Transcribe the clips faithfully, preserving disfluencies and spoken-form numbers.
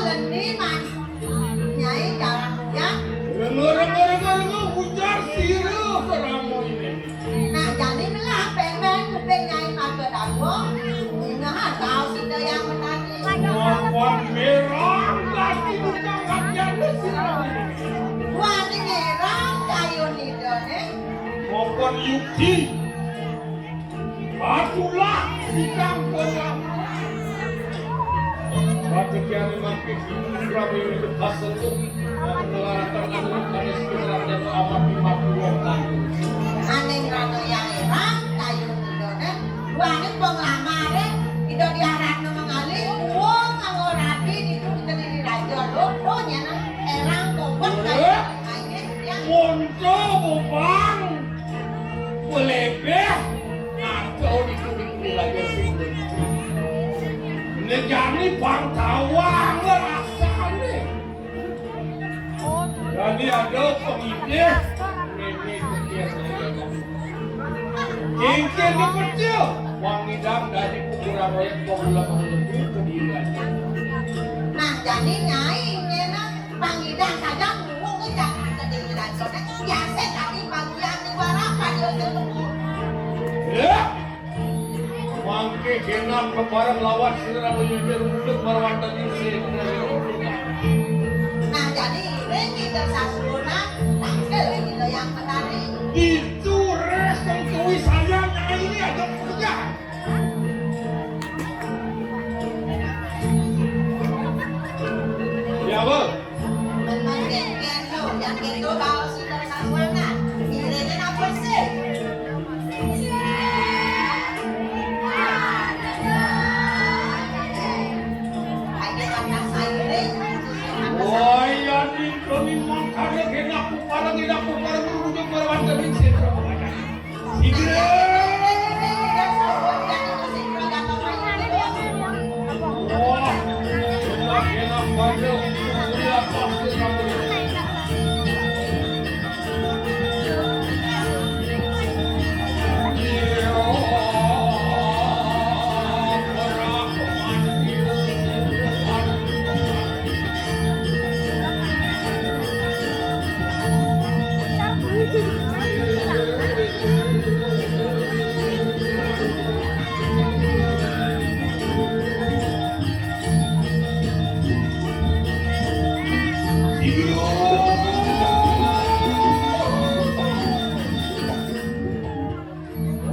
Lendi, Mas. Nyai jalan ujar. Lengo, lengo, lengo, lengo, ujar sira keramo ini. Nah, jani melah pengin kuping Nyai Marga Dawuh. Ingat, tahu sida yang menani. Papan merah, pasti bukan kajian sira ini. Wani merah, kayu nidane. Papan yukti. Atulah sidang pengampun. Patekiane mangke Prabu Yusuf Hasan ngelaraken anu kanis kirang dan amat lima puluh tahun. Aning rano yang erang, kayu nidone, wani penglamare, ida diaratno mengalih, wong nganggo rabi niku diteneni raja, lho, lho, nyana erang tobat kayu. Eh? Aine, ya. Monco, Bang. Pelebeh, ngaco di kulit wilayah sini. Nejani bang tawang rasane. Jadi ada pengidih, ini sekian. Kengkeng kecil, wang ngidang dari kuburan royek, kuburan lebih ke diri. Nah, jadi nyai, ngena. Pangidang saja ngomong ke jangan sedih rancone. Biasa kami bagian di barapan yo ketemu. Ya. Mangke genap kebareng lawan sira menyindir mulut marwantani sing. Nah, jadi ini kita sasuna tangkel ini lo yang menari. Itu reh tentu saya nyai ini ada pekerjaan. Ya, Bang. Memang genggen lo, yang itu bawa si tersangka. Ini apa sih? Hanya karena saya ini. Wah, ya, ini kami makanya kena kuparang, kena kuparang, duduk berwarga di sini.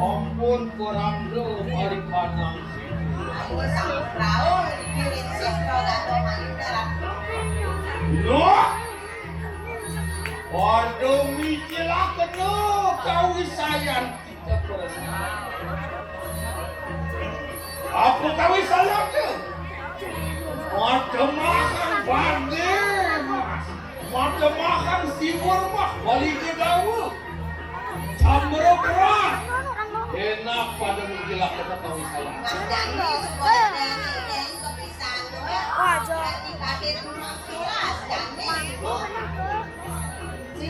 Ampun, kurang do paling panang. Ayo, sambut rauh, dikirim sih, kalau gak ada main dalam. Loh? Padha mijilake kawisayan kita bersama. Apa kawisayan? Mademahan bandhe, Mas. Mademahan siwur, Mas. Bali Kedawa. Jamro keras. Enak pada menjelak kita tahu salah. Mas Dani, supaya Dani yang kepisah tuh. Wah, Jo. Dani pakai rumah kelas, Dani.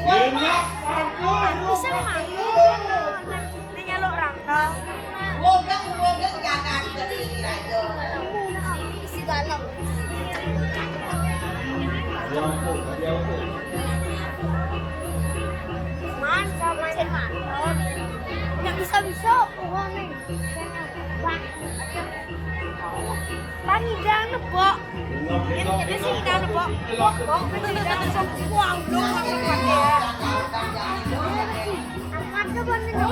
Enak, bagus. Bisa makan. Ini nyeluk rangka. Wogang, wogang, jangan berdiri aja. Isi dalam. Mantap, mantap. Nggak bisa-bisa, uangnya. Wah. Panidang nebok. Ini kita sih kita nebok. Bok, bok, panidang nebok. Wah, udah, wah, wah, wah. Angkat ke panidang.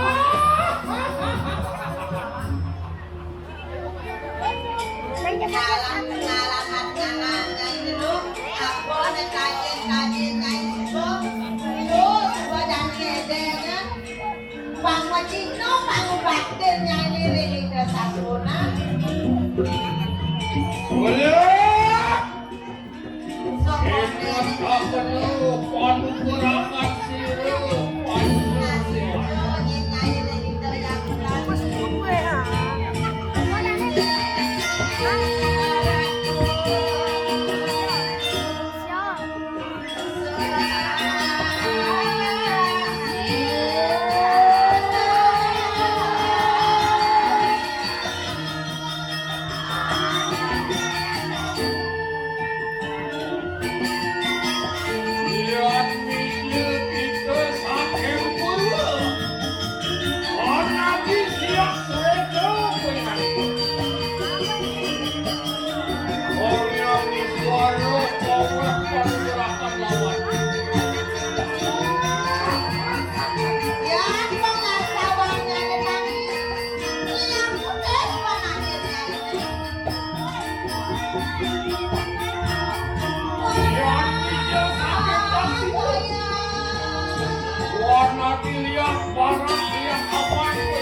Kenalan, kenalan, kenalan, ini dulu. Apa nih kajen, kajen, kajen, dulu. Dulu, gua jangan ngedenya. Pangwacita, pangubaktin, nyanyi ring ida sasuna. Oleh! Sok. Ingkang kapenu, panuwun amat sira, panuwun sira. Nyanyi ring ida yang Panugrahan lawan. Yan pangasawa nga ni Mami. Iya, putus pa na ni Mami. Yan, iya, sakit, sakit. Wah, nanti lihat barang, lihat apa itu.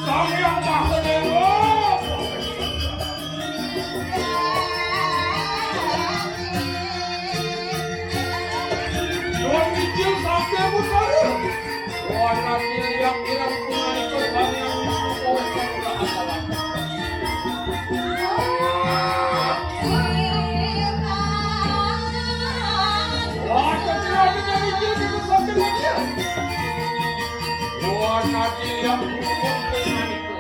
Sang Hyang Maha Dewa. Nuwun mijil Sang Hyang Utara. Wah, nabi liang ireng punanika Sang Hyang Wisnu Pawitra Asawan. Wah, nabi liang ireng punanika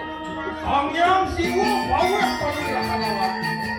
Sang Hyang Siwa Pawitra Asawan.